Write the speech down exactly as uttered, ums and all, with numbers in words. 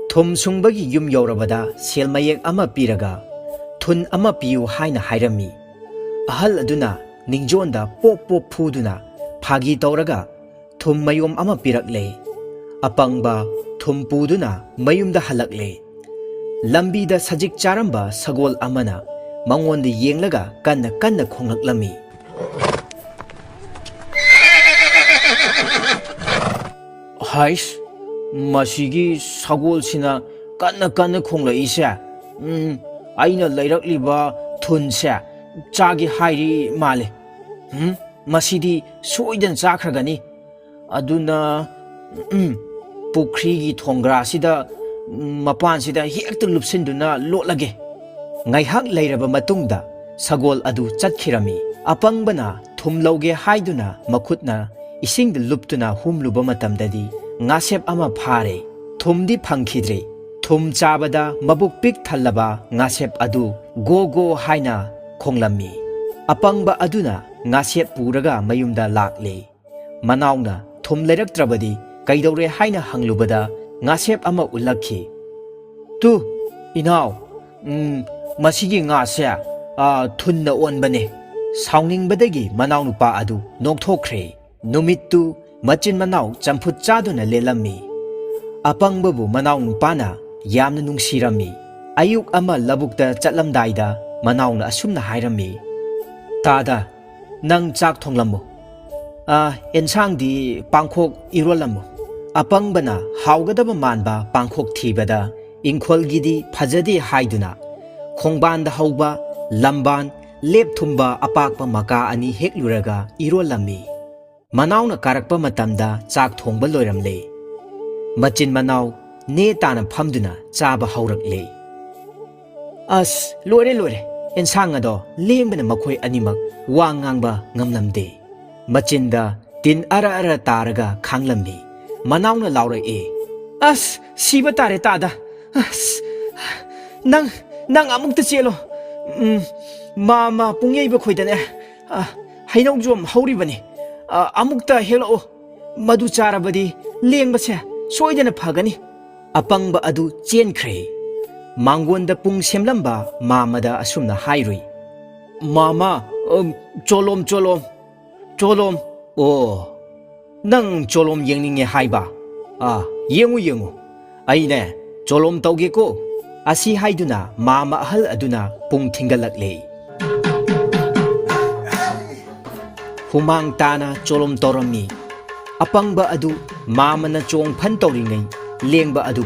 ꯊꯨꯝ ꯁꯨꯡꯕꯒꯤ ꯌꯨꯝ ꯌꯧꯔꯕꯗ ꯁꯦꯜ ꯃꯌꯦꯛ ꯑꯃ ꯄꯤꯔꯒ "ꯊꯨꯟ ꯑꯃ ꯄꯤꯌꯨ" ꯍꯥꯏꯅ ꯍꯥꯏꯔꯝꯃꯤ꯫ ꯑꯍꯜ ꯑꯗꯨꯅ ꯅꯤꯡꯖꯣꯟꯗ ꯄꯣꯞ ꯄꯣꯞ ꯐꯨꯗꯨꯅ ꯐꯥꯒꯤ ꯇꯧꯔꯒ ꯊꯨꯝ ꯃꯌꯣꯝ ꯑꯃ ꯄꯤꯔꯛꯂꯦ꯫ ꯑꯄꯪꯕ ꯊꯨꯝ ꯄꯨꯗꯨꯅ ꯃꯌꯨꯝꯗ ꯍꯜꯂꯛꯂꯦ꯫ ꯂꯝꯕꯤꯗ ꯁꯖꯤꯛ ꯆꯥꯔꯝꯕ ꯁꯒꯣꯜ ꯑꯃꯅ ꯃꯉꯣꯟꯗ ꯌꯦꯡꯂꯒ ꯀꯟꯅ ꯀꯟꯅ ꯈꯣꯡꯂꯛꯂꯝꯃꯤ꯫ "ꯍꯥꯏꯁ, ꯃꯁꯤꯒꯤ ꯁꯒꯣꯜꯁꯤꯅ ꯀꯟꯅ ꯀꯟꯅ ꯈꯣꯡꯂꯛꯏꯁꯦ꯫ ꯎꯝ, ꯑꯩꯅ ꯂꯩꯔꯛꯂꯤꯕ ꯊꯨꯟꯁꯦ ꯆꯥꯒꯦ ꯍꯥꯏꯔꯤ ꯃꯥꯜꯂꯦ꯫ ꯎꯝ, ꯃꯁꯤꯗꯤ ꯁꯣꯏꯗꯅ ꯆꯥꯈ꯭ꯔꯒꯅꯤ꯫ ꯑꯗꯨꯅ, ꯎꯝ, ꯄꯨꯈ꯭ꯔꯤꯒꯤ ꯊꯣꯡꯒ꯭ꯔꯥꯁꯤꯗ, ꯎꯝ, ꯃꯄꯥꯟꯁꯤꯗ ꯍꯦꯛꯇ ꯂꯨꯞꯁꯤꯟꯗꯨꯅ ꯂꯣꯠꯂꯒꯦ꯫" ꯉꯥꯏꯍꯥꯛ ꯂꯩꯔꯕ ꯃꯇꯨꯡꯗ ꯁꯒꯣꯜ ꯑꯗꯨ ꯆꯠꯈꯤꯔꯝꯃꯤ꯫ ꯑꯄꯪꯕꯅ ꯊꯨꯝ ꯂꯧꯒꯦ ꯍꯥꯏꯗꯨꯅ ꯃꯈꯨꯠꯅ ꯏꯁꯤꯡꯗ ꯂꯨꯞꯇꯨꯅ ꯍꯨꯝꯂꯨꯕ ꯃꯇꯝꯗꯗꯤ ꯉꯥꯁꯦꯞ ꯑꯃ ꯐꯥꯔꯦ꯫ ꯊꯨꯝꯗꯤ ꯐꯪꯈꯤꯗ꯭ꯔꯦ꯫ ꯊꯨꯝ ꯆꯥꯕꯗ ꯃꯕꯨꯛ ꯄꯤꯛ ꯊꯜꯂꯕ ꯉꯥꯁꯦꯞ ꯑꯗꯨ "ꯒꯣ ꯒꯣ" ꯍꯥꯏꯅ ꯈꯣꯡꯂꯝꯃꯤ꯫ ꯑꯄꯪꯕ ꯑꯗꯨꯅ ꯉꯥꯁꯦꯞ ꯄꯨꯔꯒ ꯃꯌꯨꯝꯗ ꯂꯥꯛꯂꯦ꯫ ꯃꯅꯥꯎꯅ ꯊꯨꯝ ꯂꯩꯔꯛꯇ꯭ꯔꯕꯗꯤ ꯀꯩꯗꯧꯔꯦ ꯍꯥꯏꯅ ꯍꯪꯂꯨꯕꯗ ꯉꯥꯁꯦꯞ ꯑꯃ ꯎꯠꯂꯛꯈꯤ꯫ "ꯇꯨ, ꯏꯅꯥꯎ, ꯎꯝ, ꯃꯁꯤꯒꯤ ꯉꯥꯁꯦ, ꯑ, ꯊꯨꯟꯅ ꯑꯣꯟꯕꯅꯦ꯫" ꯁꯥꯎꯅꯤꯡꯕꯗꯒꯤ ꯃꯅꯥꯎꯅꯨꯄꯥ ꯑꯗꯨ ꯅꯣꯛꯊꯣꯛꯈ꯭ꯔꯦ꯫ ꯅꯨꯃꯤꯠꯇꯨ ꯃꯆꯤꯟ ꯃꯅꯥꯎ ꯆꯝꯐꯨꯠ ꯆꯥꯗꯨꯅ ꯂꯦꯜꯂꯝꯃꯤ꯫ ꯑꯄꯪꯕꯕꯨ ꯃꯅꯥꯎꯅꯨꯄꯥꯅ ꯌꯥꯝꯅ ꯅꯨꯡꯁꯤꯔꯝꯃꯤ꯫ ꯑꯌꯨꯛ ꯑꯃ ꯂꯧꯕꯨꯛꯇ ꯆꯠꯂꯝꯗꯥꯏꯗ ꯃꯅꯥꯎꯅ ꯑꯁꯨꯝꯅ ꯍꯥꯏꯔꯝꯃꯤ, "ꯇꯥꯗ, ꯅꯪ ꯆꯥꯛ ꯊꯣꯡꯂꯝꯃꯨ꯫ ꯑ, ꯑꯦꯟꯁꯥꯡꯗꯤ ꯄꯥꯡꯈꯣꯛ ꯏꯔꯣꯜꯂꯝꯃꯨ꯫" ꯑꯄꯪꯕꯅ ꯍꯥꯎꯒꯗꯕ ꯃꯥꯟꯕ ꯄꯥꯡꯈꯣꯛ ꯊꯤꯕꯗ ꯏꯪꯈꯣꯜꯒꯤꯗꯤ ꯐꯖꯗꯦ ꯍꯥꯏꯗꯨꯅ ꯈꯣꯡꯕꯥꯟꯗ ꯍꯧꯕ ꯂꯝꯕꯥꯟ ꯂꯦꯞ ꯊꯨꯝꯕ ꯑꯄꯥꯛꯄ ꯃꯀꯥ ꯑꯅꯤ ꯍꯦꯛꯂꯨꯔꯒ ꯏꯔꯣꯜꯂꯝꯃꯤ꯫ ꯃꯅꯥꯎꯅ ꯀꯥꯔꯛꯄ ꯃꯇꯝꯗ ꯆꯥꯛ ꯊꯣꯡꯕ ꯂꯣꯏꯔꯝꯂꯦ꯫ ꯃꯆꯤꯟ ꯃꯅꯥꯎ ꯅꯦ ꯇꯥꯅ ꯐꯝꯗꯨꯅ ꯆꯥꯕ ꯍꯧꯔꯛꯂꯦ꯫ ꯑꯁ, ꯂꯣꯏꯔꯦ, ꯂꯣꯏꯔꯦ꯫ ꯑꯦꯟꯁꯥꯡ ꯑꯗꯣ ꯂꯦꯡꯕꯅ ꯃꯈꯣꯏ ꯑꯅꯤꯃꯛ ꯋꯥ ꯉꯥꯡꯕ ꯉꯝꯂꯝꯗꯦ꯫ ꯃꯆꯤꯟꯗ ꯇꯤꯟ ꯑꯔ ꯑꯔ ꯇꯥꯔꯒ ꯈꯥꯡꯂꯝꯃꯤ꯫ ꯃꯅꯥꯎꯅ ꯂꯥꯎꯔꯛꯑꯦ, "ꯑꯁ, ꯁꯤꯕ ꯇꯥꯔꯦ ꯇꯥꯗ꯫ ꯑꯁ, ꯅꯪ, ꯅꯪ ꯑꯃꯨꯛꯇ ꯆꯦꯜꯂꯣ꯫ ꯎꯝ, ꯃꯥ, ꯃꯥ ꯄꯨꯡꯌꯩꯕ ꯈꯣꯏꯗꯅꯦ, ꯑ, ꯍꯩꯅꯧꯖꯣꯝ ꯍꯧꯔꯤꯕꯅꯤ꯫ ꯑ, ꯑꯃꯨꯛꯇ ꯍꯦꯛꯂꯛꯑꯣ꯫ ꯃꯗꯨ ꯆꯥꯔꯕꯗꯤ ꯂꯦꯡꯕꯁꯦ ꯁꯣꯏꯗꯅ ꯐꯒꯅꯤ꯫" ꯑꯄꯪꯕ ꯑꯗꯨ ꯆꯦꯟꯈ꯭ꯔꯦ꯫ ꯃꯥꯡꯒꯣꯟꯗ ꯄꯨꯡ ꯁꯦꯝꯂꯝꯕ ꯃꯥꯃꯗ ꯑꯁꯨꯝꯅ ꯍꯥꯏꯔꯨꯏ, "ꯃꯥꯃ, ꯎꯝ, ꯆꯣꯂꯣꯝ, ꯆꯣꯂꯣꯝ, ꯆꯣꯂꯣꯝ꯫ ꯑꯣ, ꯅꯪ ꯆꯣꯂꯣꯝ ꯌꯦꯡꯅꯤꯡꯉꯦ ꯍꯥꯏꯕ? ꯑꯥ, ꯌꯦꯡꯉꯨ, ꯌꯦꯡꯉꯨ꯫ ꯑꯩꯅꯦ, ꯆꯣꯂꯣꯝ ꯇꯧꯒꯦꯀꯣ"꯫ ꯑꯁꯤ ꯍꯥꯏꯗꯨꯅ ꯃꯥꯃ ꯑꯍꯜ ꯑꯗꯨꯅ ꯄꯨꯡ ꯊꯤꯡꯒꯠꯂꯛꯂꯦ꯫ ꯍꯨꯃꯥꯡ ꯇꯥꯅ ꯆꯣꯂꯣꯝ ꯇꯧꯔꯝꯃꯤ꯫ ꯑꯄꯪꯕ ꯑꯗꯨ ꯃꯥꯃꯅ ꯆꯣꯡ ꯐꯟ ꯇꯧꯔꯤꯉꯩ ꯂꯦꯡꯕ ꯑꯗꯨ